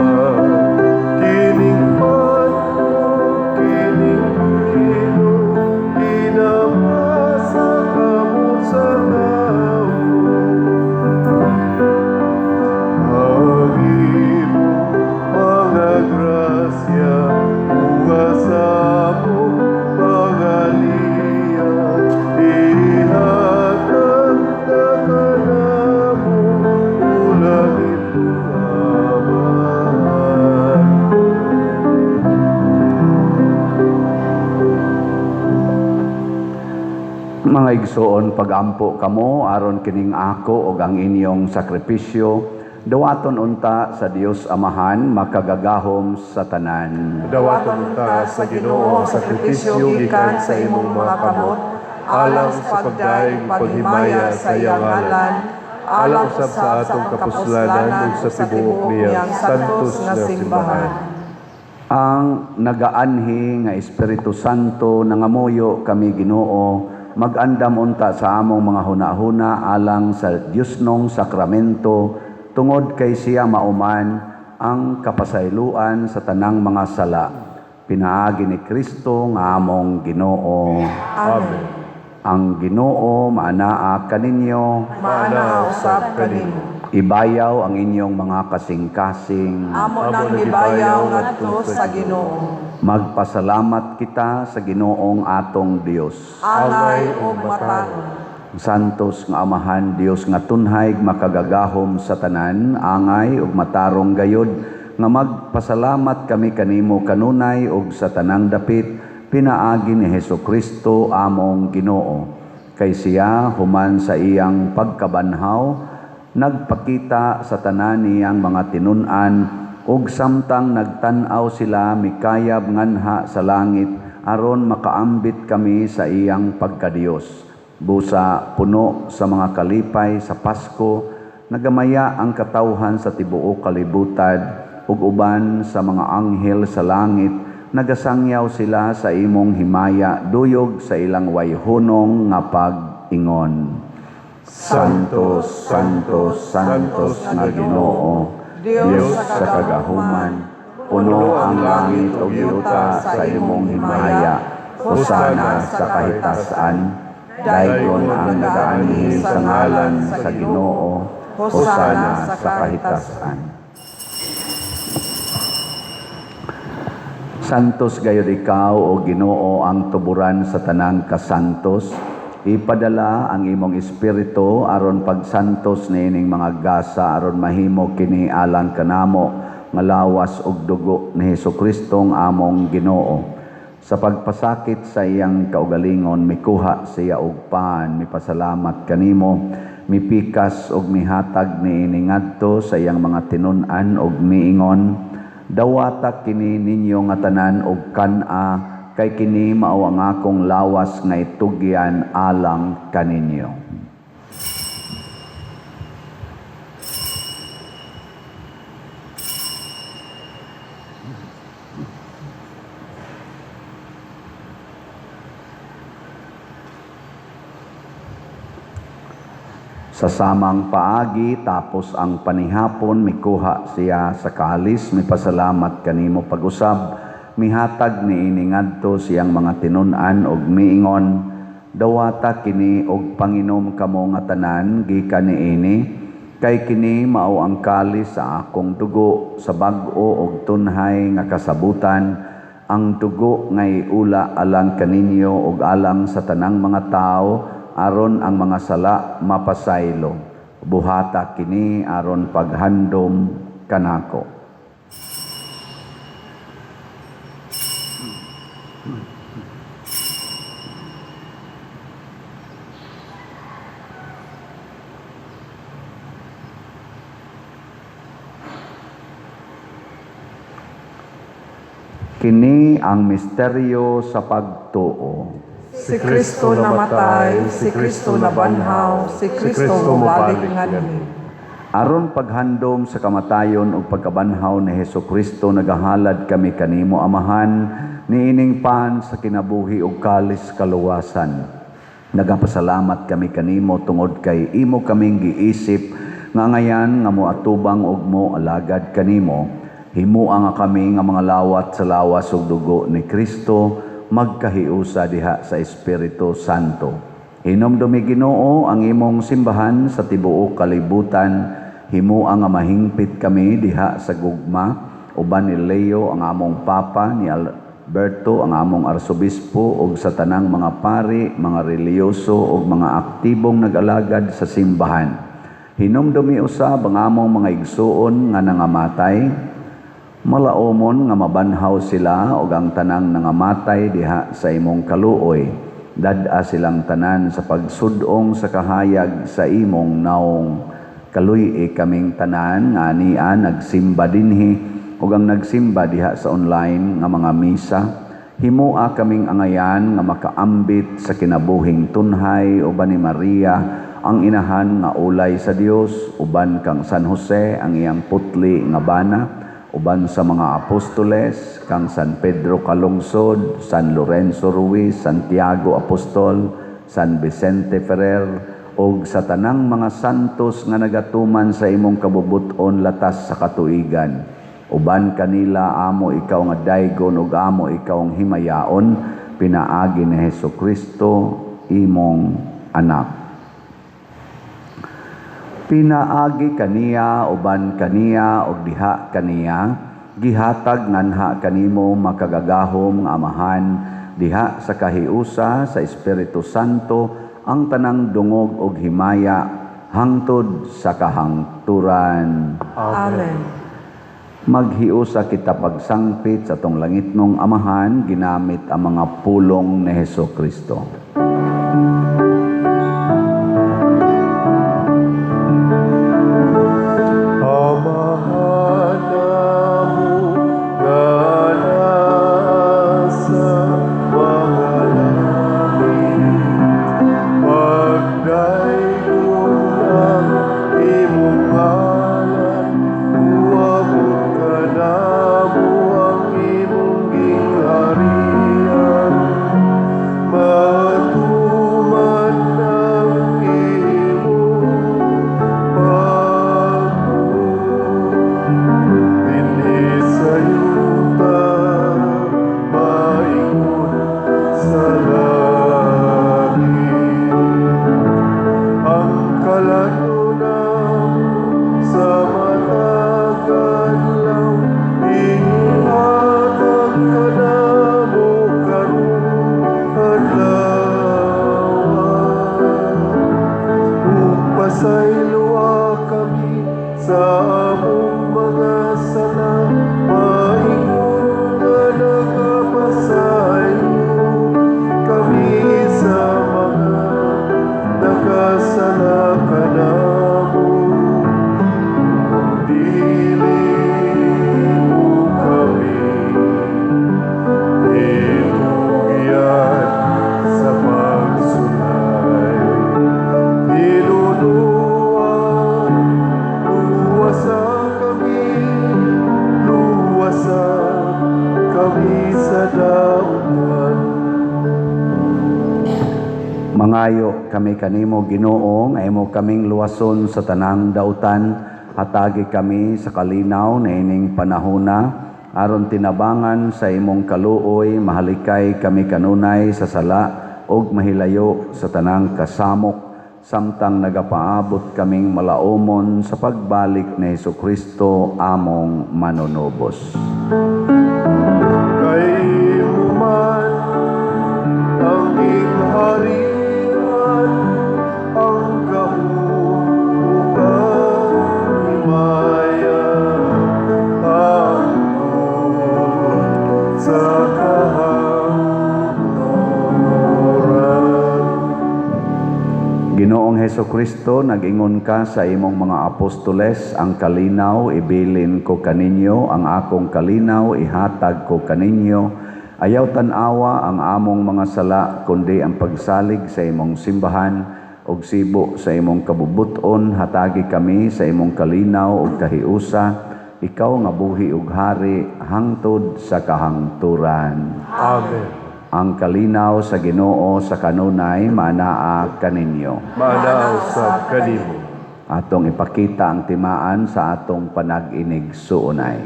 Kining pan, kining vino, kining Mga igsoon, pagampo kamo aron kining ako ug ang inyong sakripisyo dawaton unta sa Dios Amahan makagagahom sa tanan. Dawaton unta sa Ginoo ang sakripisyo gikan sa imong mga kamot, alang sa pagdaig ug paghimaya sa iyang ngalan, alang usab sa atong kapuslanan ug sa tibuok niyang santos nga simbahan. Ang nagaanhi nga Espiritu Santo nangamuyo kami Ginoo, magandam unta sa among mga hunahuna alang sa Diosnong sakramento, tungod kay siya mauman ang kapasayloan sa tanang mga sala. Pinaagi ni Kristo nga among Ginoo. Amen. Ang Ginoo maanaa kaninyo, Maanaa usab kanimo. Ibayaw ang inyong mga kasing-kasing. Amo nang gibayaw ngadto sa Ginoo. Magpasalamat kita sa Ginoong atong Dios. Angay ug matarong. Santos nga Amahan, Dios nga tunhay makagagahom sa tanan, angay ug matarong gayod nga magpasalamat kami kanimo kanunay ug sa tanang dapit pinaagi ni Hesukristo among Ginoo. Kay siya human sa iyang pagkabanhaw nagpakita sa tanan niyang mga tinun-an ug samtang nagtan-aw sila mikayab nganha sa langit aron makaambit kami sa iyang pagkadiyos. Busa puno sa mga kalipay sa Pasko, nagamaya ang katawhan sa tibuok kalibutan ug uban sa mga anghel sa langit, nagasangyaw sila sa imong himaya duyog sa ilang wayhunong nga pag-ingon. Santo, Santo, Santos nga Ginoo, Dios sa kagahuman, puno ang langit ug yuta sa imong himaya. Hosana sa kahitasan. Daygon ang nagaanhi sa ngalan sa Ginoo. Hosana sa kahitasan. Santos gayud ikaw o Ginoo ang tuburan sa tanang kasantos. Ipadala ang imong espiritu aron pagsantos niining mga gasa aron mahimo kini alang kanamo nga lawas ug dugo ni Hesukristong among Ginoo. Sa pagpasakit sa iyang kaugalingon mikuha siya og pan, mipasalamat kanimo, mipikas og mihatag niini ngadto sa iyang mga tinun-an og miingon, dawata kini ninyo nga tanan og kan-a, kay kini mao ang akong lawas nga itugyan alang kaninyo. Sa samang paagi, tapos ang panihapon, mikuha siya sa kalis, mipasalamat kanimo pag-usab, mihatag niini ngadto siyang mga tinun-an og miingon, dawata kini og panginom kamo nga tanan gikan niini, kay kini mao ang kalis sa akong dugo sa bag-o og tunhay nga kasabutan, ang dugo nga iula alang kaninyo og alang sa tanang mga tawo, aron ang mga sala mapasaylo. Buhata kini aron paghandom kanako. Kini ang misteryo sa pagtuo. Si Kristo namatay, si Kristo nabanhaw, si Kristo mobalik nganhi. Aron paghandom sa kamatayon ug pagkabanhaw ni Hesukristo, nagahalad kami kanimo Amahan niining pan sa kinabuhi ug kalis kaluwasan. Nagapasalamat kami kanimo tungod kay imo kaming giisip nga ngayan nga moatubang ug mo alagad kanimo. Himua nga kami nga mga lawat sa lawas ug dugo ni Kristo, magkahiusa diha sa Espiritu Santo. Hinumdumi Ginoo ang imong simbahan sa tibuok kalibutan. Himua nga mahingpit kami diha sa gugma uban ni Leo ang among Papa, ni Alberto ang among Arsobispo, ug sa tanang mga pari, mga relihiyoso ug mga aktibong nag-alagad sa simbahan. Hinumdumi usab ang among mga igsuon nga nangamatay, malaomon nga mabanhaw sila ug ang tanang nangamatay diha sa imong kaluoy. Dad-a silang tanan sa pagsudong sa kahayag sa imong naong. Kaluy-i kaming tanan nga ania nagsimba dinhi ug ang nagsimba diha sa online nga mga misa. Himoa kaming angayan nga makaambit sa kinabuhing tunhay uban ni Maria ang inahan nga ulay sa Dios, uban kang San Jose ang iyang putli nga bana, uban sa mga apostoles kang San Pedro Calungsod, San Lorenzo Ruiz, Santiago Apostol, San Vicente Ferrer, ug sa tanang mga santos nga nagatuman sa imong kabubut-on latas sa katuigan. Uban kanila amo ikaw nga daygon ug amo ikaw ang himayaon pinaagi ni Hesus Kristo imong anak. Pinaagi kaniya, uban kaniya, ug diha kaniya, gihatag nganha kanimo makagagahom nga Amahan diha sa kahiusa sa Espiritu Santo ang tanang dungog ug himaya hangtod sa kahangturan. Amen. Maghiusa kita pagsangpit sa atong langitnong Amahan ginamit ang mga pulong ni Hesus Kristo. Amahan namo nga nasa mga langit, pagdaygon ang imong ngalan, uabot kanamo ang imong gingharian, matuman ang imong pagbuot dinhi sa yuta maingon sa langit. Ang kalan-on namo sa matag adlaw ihatag kanamo karong adlaw. Ug pasayloa kami sa among mga sala, maingon nga nagapasaylo kami sa mga nakasala kanamo. Dili mo kami itugyan sa pagsulay, tinunuan, luwasa kami, luwasa kami sa dautan. Mangayo kami kanimo, Ginoo, nga imo kaming luwason sa tanang dautan. Hatagi kami sa kalinaw niining panahona aron tinabangan sa imong kaluoy mahalikay kami kanunay sa sala ug mahilayo sa tanang kasamok samtang nagapaabot kaming malaumon sa pagbalik ni Hesukristo among manunubos. Kay imo man ang gingharian, ang gahom ug ang himaya hangtod sa kahangturan. Ginoong Hesukristo, nag-ingon ka sa imong mga apostoles, "Ang kalinaw ibilin ko kaninyo, ang akong kalinaw ihatag ko kaninyo. Ayaw tan-awa ang among mga sala, kundi ang pagsalig sa imong simbahan, ug sibo sa imong kabubuton, hatagi kami sa imong kalinaw ug kahiusa, ikaw nga buhi ug hari hangtod sa kahangturan." Amen. Ang kalinaw sa Ginoo sa kanunay manaa kaninyo. Maanaa usab kanimo. Atong ipakita ang timaan sa atong panag-inigsuonay.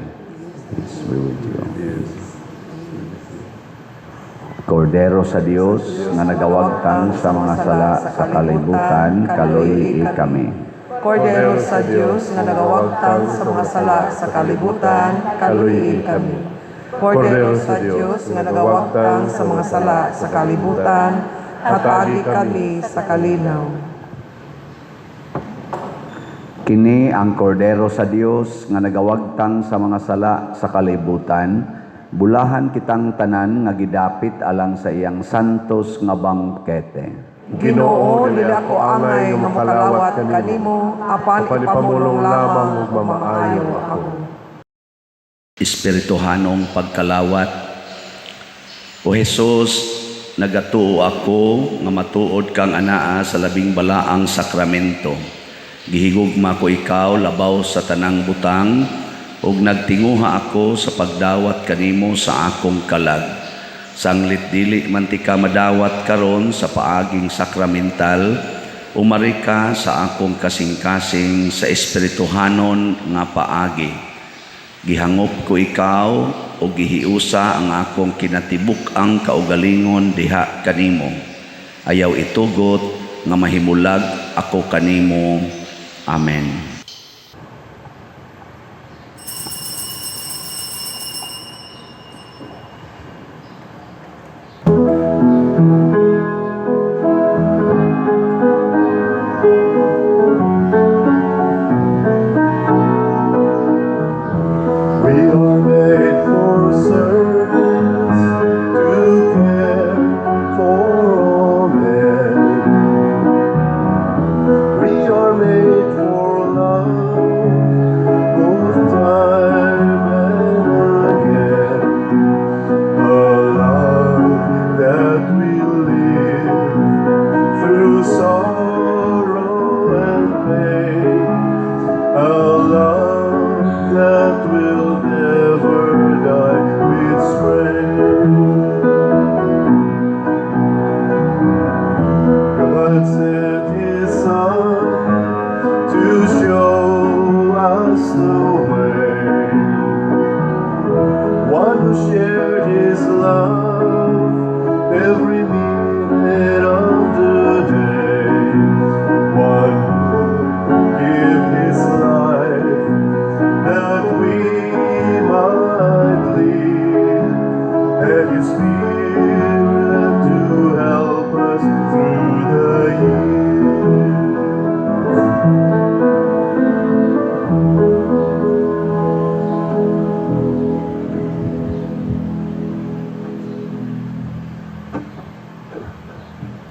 Peace be with you. Kordero sa Dios nga nagawagtang sa mga sala sa kalibutan, kaluy-i kami. Kordero sa Dios nga nagawagtang sa mga sala sa kalibutan, kaluy-i kami. Kordero sa Dios nga nagawagtang sa mga sala sa kalibutan, hatagi kami sa kalinaw. Kini ang Kordero sa Dios nga nagawagtang sa mga sala sa kalibutan. Bulahan kitang tanan nga gidapit alang sa iyang santos nga bangkete. Ginoo, dili ako angay nga mokalawat kanimo, apan Apan ipamulong lamang ug mamaayo ako. Espirituhanong pagkalawat. O Hesus, nagatuo ako nga matuod kang anaa sa labing balaang sakramento. Gihigugma ko ikaw labaw sa tanang butang ug nagtinguha ako sa pagdawat kanimo sa akong kalag. Sanglit dili man tika madawat karon sa paaging sakramental, umari ka sa akong kasing-kasing sa espirituhanon nga paagi. Gihangop ko ikaw o gihiusa ang akong kinatibuk-ang kaugalingon diha kanimo. Ayaw itugot nga mahimulag ako kanimo. Amen. We are made for service, to care for all men. We are made for love, both time and again. A love that will live through sorrow and pain. A love that will never die with spring. God sent His Son to show us the way. One who shared His love every minute of the day. One who gave His life that we might live, and His Spirit to help us through the years.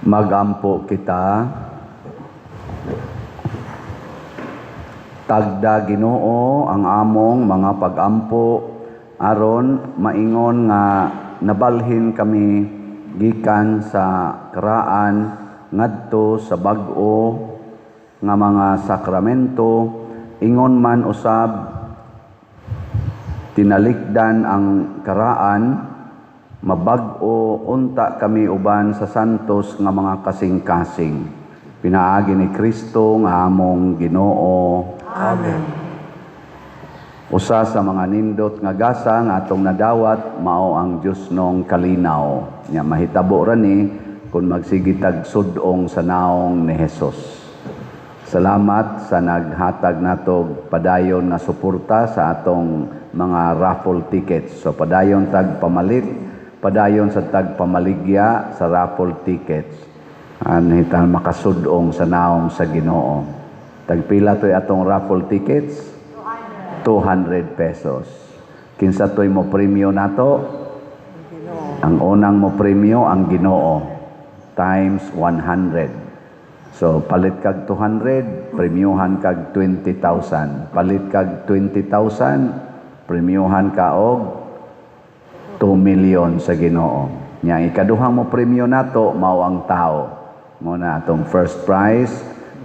Magampo kita. Tagda, Ginoo, ang among mga pagampo aron maingon nga nabalhin kami gikan sa karaan ngadto sa bag-o nga mga sakramento, ingon man usab tinalikdan ang karaan, mabag-o unta kami uban sa santos nga mga kasing-kasing, pinaagi ni Kristo nga among Ginoo. Amen. Usa sa mga nindot nga gasa nga atong nadawat mao ang Diyosnong kalinaw. Nya mahitabo ra ni kung magsige tag sud-ong sa naong ni Hesus. Salamat sa naghatag nato padayon nga suporta sa atong mga raffle tickets. So padayon tag pamalit, padayon sa tag pamaligya sa raffle tickets. Anhitan makasudong sa naong sa Ginoo. Tagpila to'y atong raffle tickets? 200 pesos. Kinsa to'y mo premyo nato? Ang unang mo premyo ang Ginoo times 100. So palit kag 200, premyohan kag 20,000. Palit kag 20,000, premyohan ka og 2 million sa Ginoo. Nya ikaduhang mo premyo nato mao ang tao. Mo na atong first prize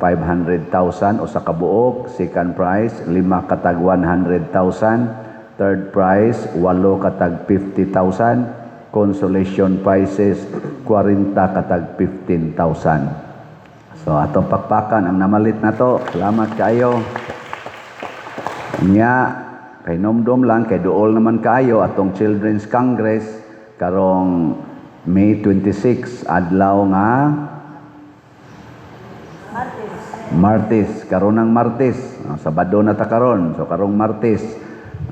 500,000 usa ka buok, second prize lima katag 100,000, third prize walo katag 50,000, consolation prizes 40 katag 15,000. So atong pakpakan ang namalit nato. Salamat kaayo. Nya kay nomdom lang kay duol naman kaayo atong Children's Congress karong May 26, adlaw nga Martes, karon ang Martes. Oh, Sabado na ta karon. So karong Martes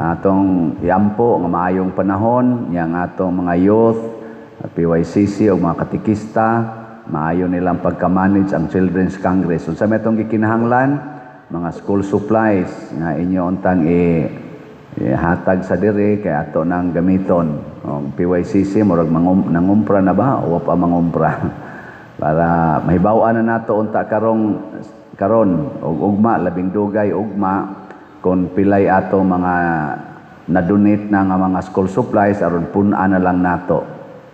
atong iampo nga maayong panahon nya ang atong mga youth, PYCC o mga katikista, maayo nilang pagka-manage ang Children's Congress. Unsa may atong gikinahanglan? Mga school supplies nga inyo untang i Hatag sa diri kay ato nang gamiton. Og PYCC, murag nangumpra na ba o pa mangumpra? Para mahibaw-an na nato unta karong karon og ugma, labing dugay ugma, kung pilay ato mga na-donate na nga mga school supplies aron pun-an na lang nato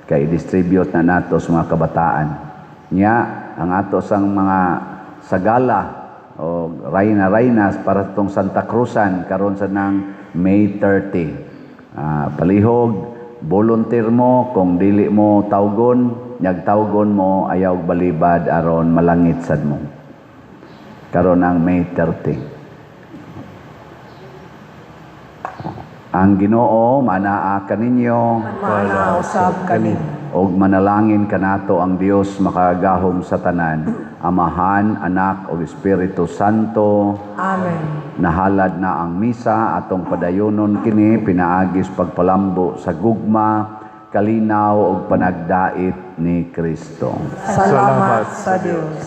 kay i-distribute na nato sa mga kabataan. Nya ang ato sang mga sagala o rayna-rayna para tong Santa Cruzan karon sa nang May 30. Palihog volunteer mo. Kung dili mo tawgon, nyag tawgon mo, ayaw og balibad aron malangit sad mo. Karon ang May 30. Ang Ginoo manaa kaninyo. Maanaa usab kaninyo. Og manalangin kanato ang Dios makagagahom sa tanan, Amahan, Anak ug Espiritu Santo. Amen. Nahalad na ang misa, atong padayonon kini pinaagis pagpalambo sa gugma, kalinaw ug panagdait ni Kristo. Salamat sa Dios.